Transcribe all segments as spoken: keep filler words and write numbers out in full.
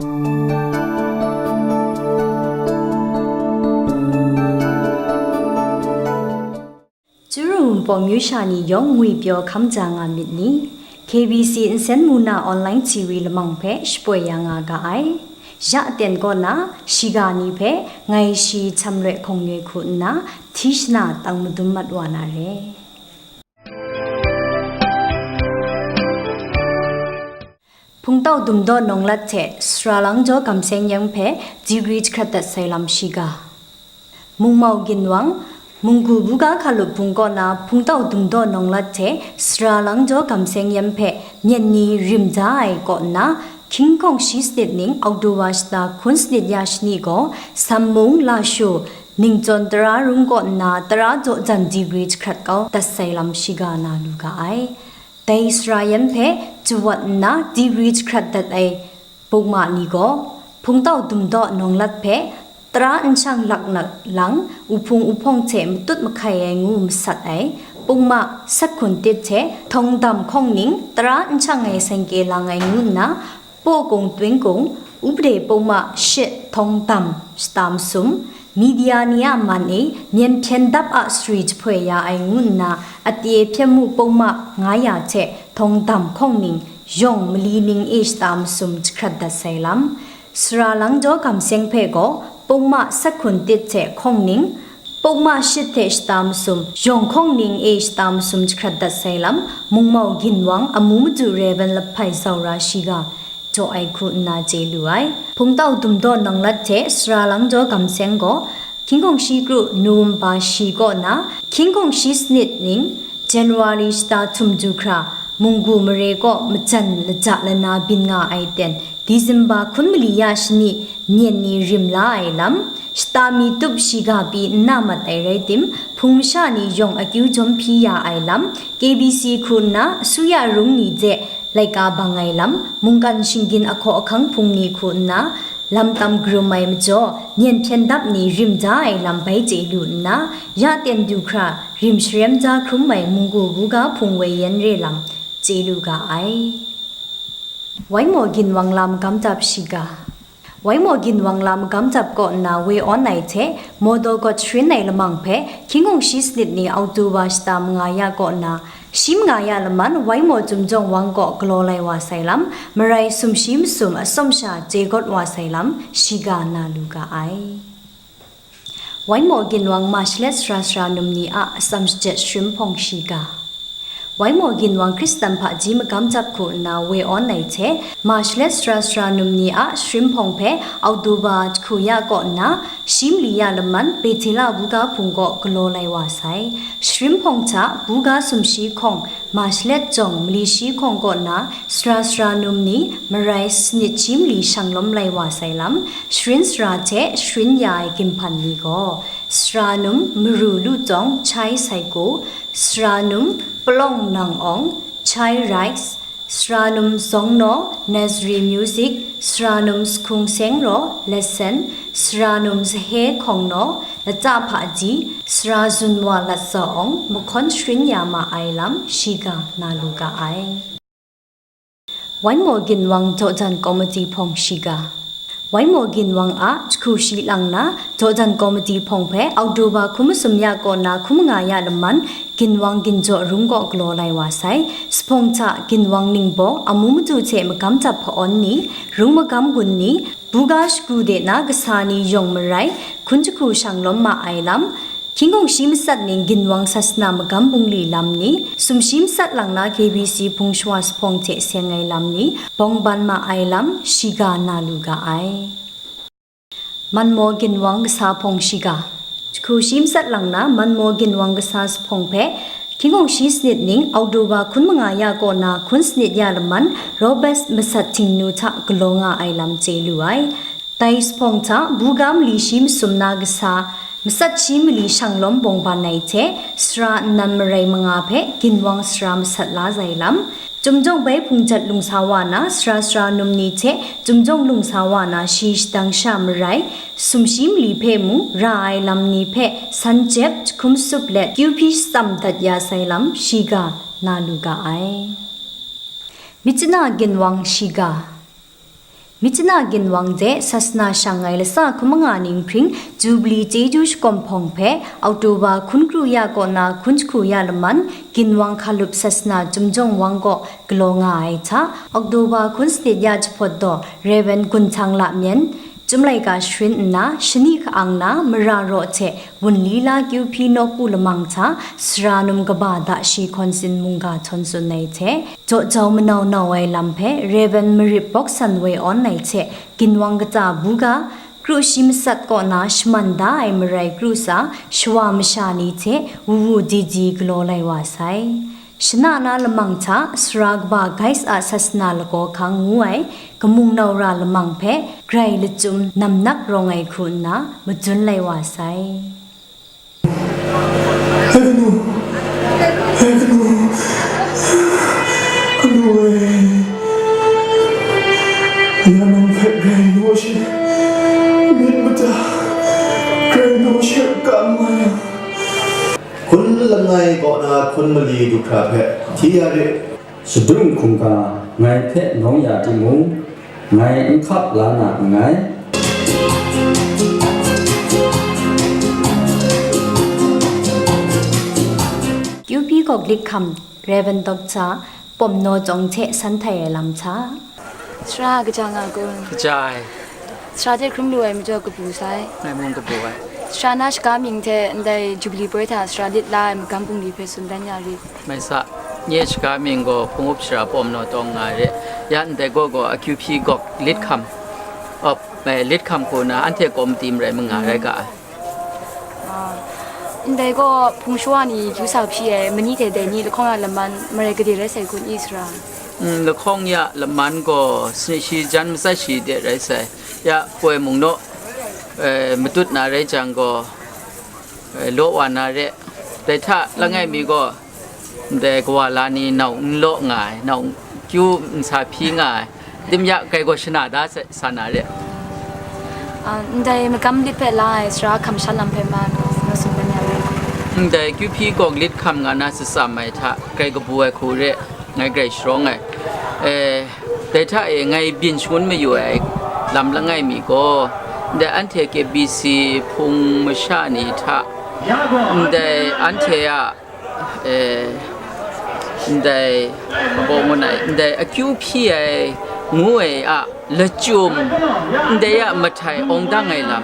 Churu Wunpawng myu sha ni yawng ngwi pyaw hkam ja nga myit ni? K B C nsen mu na online T V lamang hpe shapoi ya nga ga ai. Ya aten kaw na, shiga ni hpe ngai shi Htamloi Hkawngnoi hku nna hti shana tang madum mat wa na re. Hpungtau Dumdaw Nawnglat hte Sara Langjaw Gamseng Yem hpe degree jahkrat dat sai lam shiga. Mungmau Ginwang, Munggu Buga Hkalup Hpung kaw na Hpungtau Dumdaw Nawnglat hte Sara Langjaw Gamseng Yem hpe myen ni rim da ai kaw nna, hkying hkawng shi sanit ning Oktoba shata hkun sanit ya shani gaw, Sammung, Lashu, Ningchyawn tara rung kaw nna tara jaw jan degree jahkrat kau dat sai lam shiga na lu ga ai. Dai sara yan hpe jawat nna degree jahkrat dat ai pukma ni gaw, Hpungtau Dumdaw Nawnglat hpe tara nshang laknak lang, uhpung uhpawng hte matut mahkai ai ngu masat ai, pukma sat hkun tit hte htawng dam hkawng ning tara nshang ai sengke lang ai ngu nna, Paw Kung Twing Kung, Upade Pukma Shit htawng dam shata masum, media ni a man e myen hpyen dap a sari jahpoi ya ai ngu nna, ate hpyen mu pukma nga ya hte htawng dam hkawng ning, yawng mali ning e shata masum jahkrat dat sai lam, Sara Langjaw Gamseng hpe gaw pukma sat hkun tit hte hkawng ning, pukma shit hte shata masum, yawng hkawng ning e shata masum jahkrat dat sai lam, Mungmau Ginwang amu madu Rev. Lahpai Zaura shiga jaw ai hku nna chye lu ai. Hpungtau Dumdaw Nawnglat hte Sara Langjaw Gamseng gaw, hkying hkawng shi kru November shi kaw na, hkying hkawng shi sanit ning January shata htum du hkra, Munggu mare kaw majan laja lana byin nga ai ten, December hkun mali ya shani, myen ni rim la ai lam, shata mi tup shiga pyi n na mat ai rai tim, hpung masha ni yawng akyu jawm hpyi ya ai lam, K B C hku nna asuya rung ni hte laika bang ai lam, mungkan shinggyin ahkaw ahkang hpung ni hku nna, lam tam karum ai majaw, myen hpyen dap ni rim da ai lam bai chye lu nna, ya ten du hkra, rim sharem ja hkrum ai Munggu Buga Hpung woi yan re lam chye lu ga ai. Waimaw Ginwang lam gam dap shiga. Waimaw Ginwang lam gam dap kaw nna woi awn ai hte, Mawdaw Gawt sharin ai lamang hpe, hkying hkawng shi sanit ni Oktoba shata manga ya kaw nna, shi manga ya laman Waimaw Chyum Jawng Wang kaw galaw lai wa sai lam, marai sumshi masum atsawm sha chye gawt wa sai lam, shiga na lu ga ai. Waimaw Ginwang Marshlet sara sara num ni a atsam shajet sharin hpawng shiga. Waimaw Ginwang Hkristan hpaji magam jap hku nna woi awn ai hte, Marshlet sara sara num ni a sharin hpawng hpe Oktoba jahku ya kaw nna, shi mali ya laman Bethela Buga Hpung kaw galaw lai wa sai. Sharin hpawng hta buga sumshi hkawng, Marshlet jawng mali shi hkawng kaw na sara sara num ni marai sanit shi mali shang lawm lai wa sai lam, sharin sara hte sharin ya ai ginhpan ni gaw, sara num Maru Lu Tawng Chai Saiko, sara num Palawng Nang Awng Chai Rice, sara num Zawngnaw Nazarene Music, sara num Sahkung Seng Raw Lesson, sara num Sahe Hkawng Naw Lata Hpaji, sara Zunwa Latsa Awng mahkawn sharin ya ma ai lam shiga na lu ga ai. Waimaw Ginwang Dawdan Komiti hpawng shiga. Waimaw Ginwang a jahku shi lang na Dawdan Komiti hpawng hpe Oktoba hkum masum ya kaw na hkum manga ya laman Ginwang Ginjaw Rung kaw galaw lai wa sai. Sahpawng hta Ginwang Ningbaw amu madu hte magam jap hpa-awn ni, rung magam gun ni, buga shagu de na kasa ni yawng marai, hkun jahku shang lawm ma ai lam, hkying hkawng shi matsat ning Ginwang sasana magam bungli lam ni, sumshi matsat lang na K B C hpung shawa sahpawng hte seng ai lam ni, bawng ban ma ai lam, shiga na lu ga ai. Manmaw Ginwang kasa hpawng shiga. Jahku shi matsat lang na Manmaw Ginwang kasa sahpawng hpe, hkying hkawng shi sanit ning Oktoba hkun manga ya kaw na hkun sanit ya laman Robert Masat Htingnu hta galaw nga ai lam chye lu ai. Dai sahpawng hta buga mali shi masum na kasa, matsat shi mali shang lawm bawng ban ai hte, sara nnan marai manga hpe Ginwang sara masat la zai lam, Chyum Jawng bai hpung jat lung sa wa na sara sara num ni hte Chyum Jawng lung sa wa na shi shadang sha marai, sumshi mali hpe mung ra ai lam ni hpe san jep jahkum sup let kyu hpyi shatsam dat ya sai lam shiga na lu ga ai. Myitkyina Ginwang shiga. Myitkyina ginwang de sasana shang ai lasa hkum manga ninghpring Jubilee chyeju shakawm hpawng hpe October hkun kru ya kaw na hkun jahku ya laman ginwang hkalup sasana Chyum Jawng Wang kaw galaw nga ai hta, October hkun sanit ya jahpawt daw Rev. Gun Htang Lamyen, Chyum laika sharin nna, shani ka-ang na mara raw hte wunli la kyu hpyi nawku lamang hta, sara num kaba da shi hkawn sin mungga htawn tsun ai hte, jaw jau manau nau ai lam hpe Rev. Marip Bawksan woi awn ai hte, ginwang kata buga, kru shi matsat kaw na shaman da ai marai kru tsa, shawa masha ni hte wu wu di di galaw lai wa sai. Shana na lamang hta sara kaba Gais a sasana lagaw hkang ngu ai kamung nau ra lamang hpe grai lachyum namnak rawng ai hku nna madun lai wa sai. Hai kanu, hai kanu, kanu e, ya nang hpe grai naw she, myit mada grai naw she kam nga yang. Hkun langai kaw na hkun mali du hkra hpe hti ya re. Shadung hkungga ngai hpe nawng ya timung, ngai n hkap la na nngai. Kyu Hpyi Gawk Lit Hkam, Rev. Doctor Pawm Naw Tawng hte san htai ai lam hta. Sara kaja nga kun. Kaja ai. Sara hte hkrum lu ai majaw kabu sai. Ngai mung kabu ai. Sara na shaga mying hte ndai Jubilee poi hta sara lit la ai magam bungli hpe tsun dan ya rit. Mai sa, nye shaga mying gaw Hpung Up Sara Pawm Naw Tawng nga ai re. Ya ndai gaw gaw akyu hpyi gawk lit hkam, op, eh, lit hkam hku na anhte kawmati marai manga rai ga ai. Ah, ndai gaw hpung shawa ni kyu sa hpyi ai mani hte dai ni lahkawng ya laman marai gade rai sai kun i sara? Mm, lahkawng ya laman gaw sanit shi jan matsat shi de rai sai. Ya, poi mung naw, eh, matut na rai jang gaw, eh, law wa na re. Dai hta langai mi gaw, ndai kawa la ni nau n law nga ai, nau n kyu n sa hpyi nga ai, dim ya, kai gaw shana da sa, sa na re. Ah, ndai magam lit hpe la ai sara hkam sha lam hpe ma nu, nu tsun dan ya re. Ndai kyu hpyi gawk lit hkam nga na tsatsam ai hta, grai kabu ai hku re, ngai grai sharawng ai. Eh, dai hta e ngai byin shangun mayu ai lam langai mi gaw, ndai anhte K B C hpung masha ni hta, ndai anhte a, eh, ndai, kabaw ngun ai, ndai akyu hpyi ai ngu ai a lachyum, ndai a mahtai awng dang ai lam,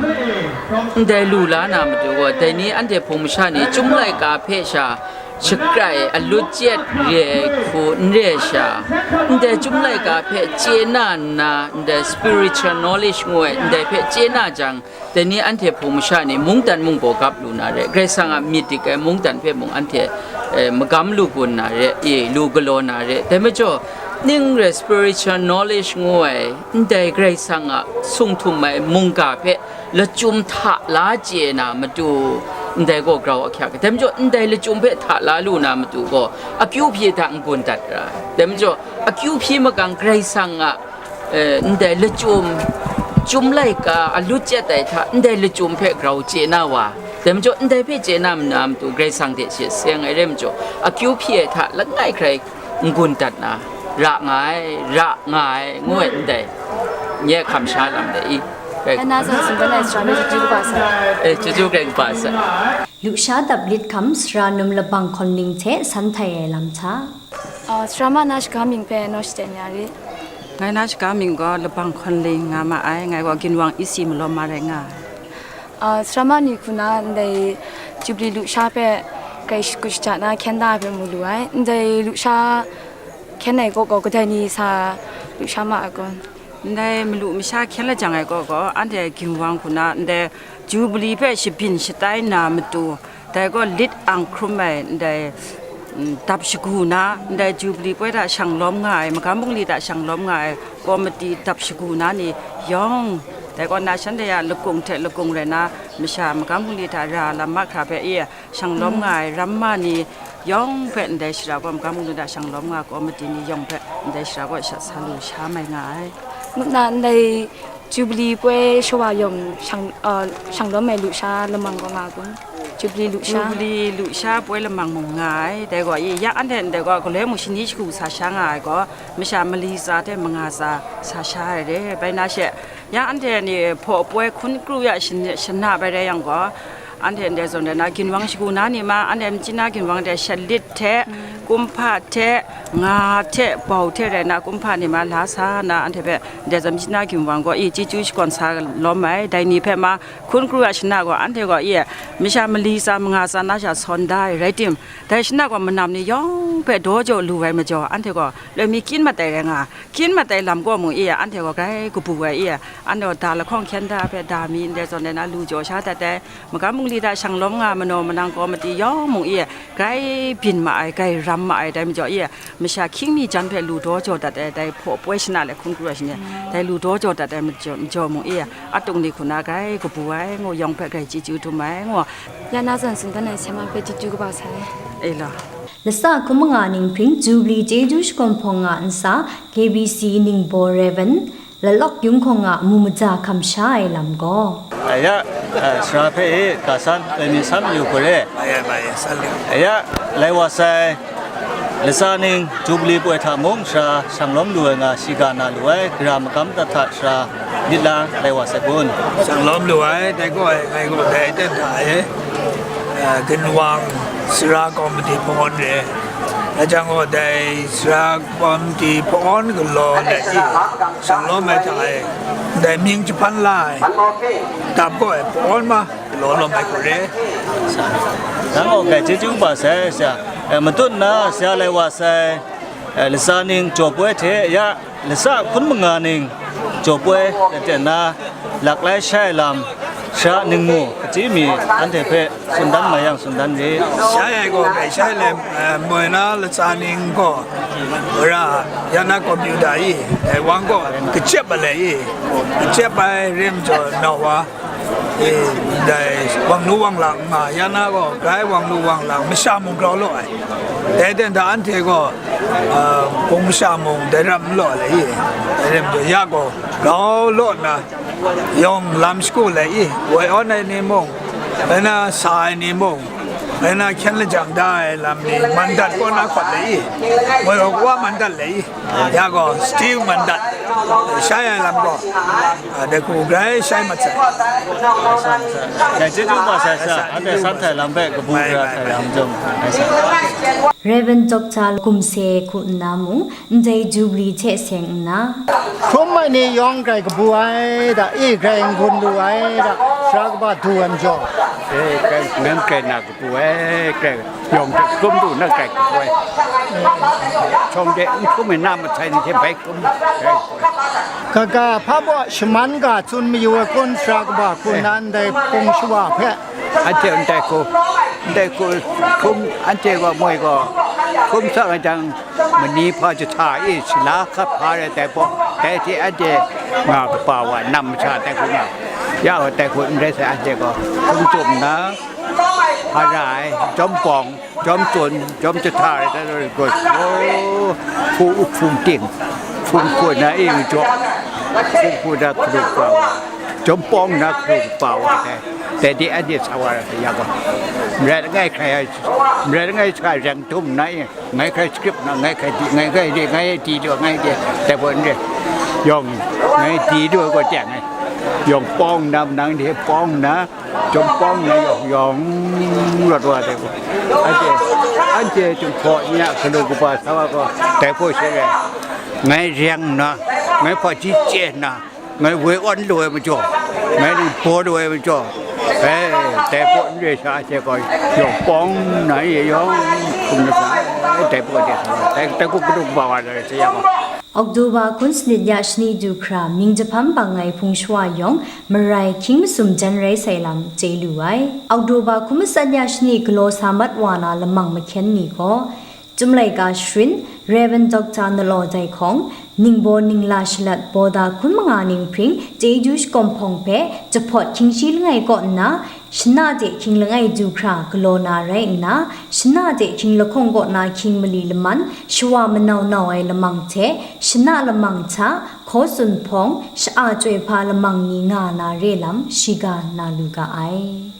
ndai lu la na matu gaw, dai ni anhte hpung masha ni Chyum laika hpe sha shakrai alut chyet re ai hku n re ai sha, ndai Chyum laika hpe chye na nna, ndai spiritual knowledge ngu ai ndai hpe chye na jang, dai ni anhte hpung masha ni mungdan mungbaw gap lu na re, Karai Kasang a myit dik ai mungdan hpe mung anhte, eh, magam lu gun na re, e, lu galaw na re. Dai majaw, ning re spiritual knowledge ngu ai, ndai Karai Kasang a sung htum ai mungga hpe lachyum hta la chye na matu, ndai gaw grau ahkyak. Dai majaw, ndai lachyum hpe hta la lu na matu gaw, akyu hpyi hta n-gun dat ra ai. Dai majaw, akyu hpyi makang Karai Kasang a eh, ndai lachyum, Chyum laika alut chyet ai hta, ndai lachyum hpe grau chye na wa, dai majaw, ndai hpe chye na ma na matu, Karai Kasang hte she seng ai rai majaw, akyu hpyi ai hta langai hkrai n-gun dat na, ra nga ai, ra nga ai, ngu ai ndai, nye hkam sha lam de i. Ai na zawn tsun dan ai sara me chyeju kaba sa. Eh, chyeju Karai kaba sa. Lusha dap lit hkam sara num labang hkawn ling hte san htai ai lam hta. Ah, sara ma na shaga mying hpe naw shaten ya rit. Ngai na shaga mying gaw Labang Hkawn Ling nga ma ai, ngai gaw ginwang isi malawm ma rai nga ai. Ah, sara ma ni hku na ndai Jubilee lusha hpe grai shakut shaja na hkyen da ai hpe mu lu ai. Ndai lusha hkyen ai kaw gaw kadai ni sa lusha ma ai kun? Ndai malu masha hkyen lajang ai kaw gaw, anhte ginwang hku na ndai Jubilee hpe shabyin shatai na matu, dai gaw lit ang hkrum ai ndai, mm, dap shagu na, ndai Jubilee poi hta shang lawm nga ai, magam bungli hta shang lawm nga ai, komiti dap shagu na ni yawng, dai kaw na shanhte a lakung hte lakung rai na, masha magam bungli hta ra lam mahkra hpe e shang lawm nga ai, ramma ni yawng hpe ndai shara gaw magam bungli hta shang lawm nga ai, komiti ni yawng hpe ndai shara gaw sha sa lu sha mai nga ai. Ngut na ndai Jubilee poi shawa yawng shang, uh, shang lawm ai lusha lamang gaw nga kun? Jubilee lusha. Jubilee lusha poi lamang mung nga ai. Dai gaw, i, ya anhte ndai gaw, galoi mung shani shagu sa sha nga ai gaw, masha mali tsa hte manga tsa sa sha ai re. Bai na she, ya anhte ni hpaw poi hkun kru ya shan-, shana bai rai yang gaw, anhte ndai zawn dai na, ginwang shagu na ni ma, anhte machyin na ginwang dai shalit hte, kumhpa hte, nga hte, bau hte rai na, kumhpa ni ma la sa na, anhte hpe ndai zawn machyin na ginwang gaw, i, chyeju shakawn sa lawm ai, dai ni hpe ma, hkun kru a shana gaw, anhte gaw, i, masha mali tsa manga tsa na sha sawn da ai rai tim, dai shana gaw manam ni yawng hpe daw jaw lu ai majaw, anhte gaw loi mi kyin mat ai rai nga, kyin mat ai lam gaw mung, i, anhte gaw grai kabu ai, i, anhte gaw da lahkawng hkyen da hpe da mi ndai zawn ai na lu jaw sha dat ai, magam bungli hta shang lawm nga manaw manang kaw mati yawng mung, i, grai byin ma ai, grai ram ma ai, dai majaw, i, masha hkying mi jan hpe lu daw jaw dat ai, dai hpaw poi shana le hkun kru ai shani, dai lu daw jaw dat ai majaw, majaw mung, i, atung ni hku na grai kabu ai, ngu yawng hpe grai chyeju dum ai, ngu. Ya na zawn tsun dan ai, sema hpe chyeju kaba sai. E law. Lasa hkum manga ninghpring Jubilee chyeju shakawn hpawng nga nsa, K B C Ningbaw Reverend, Lalawk Yung hkawng nga mu maja hkam sha ai lam gaw. Aya, a, sara hpe e, ga san, loi mi san mayu hku re. Aya, aya, san le. Aya, lai wa sai, latsa ning Jubilee poi hta mung sara shang lawm lu ai nga shiga na lu ai, gara magam dat hta sara myit la lai wa sai kun. Shang lawm lu ai, dai gaw ai, ngai gaw dai ten hta e, a, ginwang sara kawmiti hpawng re. Dai jang gaw dai sara kawmiti hpawng galaw let i, shang lawm ai hta e, dai mying jahpan la ai, dap gaw ai hpawng ma, galaw lawm ai hku re. Nang gaw grai chyeju kaba sai, sha, e, matut nna sha lai wa sai, e, latsa ning jaw poi hte ya, lasa hkun manga ning jaw poi, laten na, lak lai shai lam, sara ningmu, kachyi mi, anhte hpe tsun dan mai yang, tsun dan re. Shai ai gaw, bai shai le, eh, moi na latsa ning gaw, ra, ya na computer i, dai wang gaw, kachep ai le i, kachep ai rim jaw nau wa, e, dai wang lu wang lang nga, ya na gaw, grai wang lu wang lang, masha mung grau law ai. Dai ten da anhte gaw, ah, hpung masha mung dai ram n law le i, dai ram jaw ya gaw, grau law nna, yawng lam shagu le i, woi awn ai ni mung, rai na sa ai ni mung, rai na hkyen lajang da ai lam ni, man dat kaw na hkawt le i, woi gaw kawa man dat le i, ya gaw, still man dat, shai ai lam gaw, ah, dai hku grai shai mat sai. Dai chyeju kaba sai sha, anhte san htai lam hpe kabu gara htai lam jawng, ai sa. Reverend Doctor Kumse hku nna mung, ndai Jubilee hte seng nna, hkrum ai ni yawng grai kabu ai da, e grai n-gun lu ai da, sara kaba du ai majaw, e, grai ngan grai na kabu ai, grai yawng hte hkrum du na grai kabu ai, shawng de n hkrum ai na masai ni hte bai hkrum ai. Kaga, hpa baw shaman ga tsun mayu ai kun, sara kaba hku nna ndai hpung shawa hpe? Anhte ndai hku, ndai hku hkrum, anhte gaw moi gaw, hkrum sa ai jang, mani hpa jahta e shala hkat hpa rai dai baw, dai hte anhte nga kaba wa, nam masha dai hku nga, ya gaw dai hku n rai sai, anhte gaw hkrum tsun nna, hpa ra ai, jawm bawng, jawm tsun, jawm jahta rai dai gaw, o, hku, hpung ting, hpung hku na e majaw, hpung hku na hkalu kaba wa, jawm bawng na hkalu kaba wa dai, dai de anhte sa wa rai ya gaw, marai langai hkrai ai, marai langai sa reng dum na e, ngai hkrai script na, ngai hkrai di, ngai hkrai di, ngai di lu, ngai di, dai baw n re, yawng, ngai di lu gaw teng ai, yawng bawng na, nang de bawng na, jawm bawng na yawng, yawng rawt wa dai gaw, anhte, anhte Jinghpaw ni a hkalu kaba sa wa gaw, dai hpaw she rai, ngai reng nna, ngai hpaji chye nna, ngai woi awn lu ai majaw, ngai nang baw lu ai majaw, e, dai hpaw n re sha, anhte gaw yawng bawng na e, yawng hkum na sa, dai hpaw de sa, dai, dai hku hkalu kaba wa rai sa ya gaw. October hkun sanit ya shani du hkra mying jahpam bang ai hpung shawa yawng, marai hkying masum jan rai sai lam chye lu ai. October hkun masat ya shani galaw sa mat wa na lamang mahkyen ni gaw, Chyum laika sharin, Reverend Doctor Nalaw Dai Hkawng, Ningbaw Ningla Shalat, Bawda hkun manga ninghpring, chyeju shakawn hpawng hpe, jahpawt hkying shi langai kaw nna, shana de hkying langai du hkra galaw na rai nna, shana de hkying lahkawng kaw na hkying mali laman, shawa manau nau ai lamang hte, shana lamang hta, hkaw tsun hpawng, sha-a chyoi hpa lamang ni nga na re lam, shiga na lu ga ai.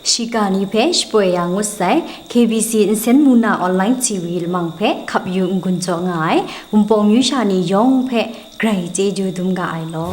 Shiga ni hpe shapoi ya ngut sai, K B C nsen mu na online T V lamang hpe hkap yu n-gun jaw nga ai, Wunpawng myu sha ni yawng hpe grai chyeju dum ga ai law.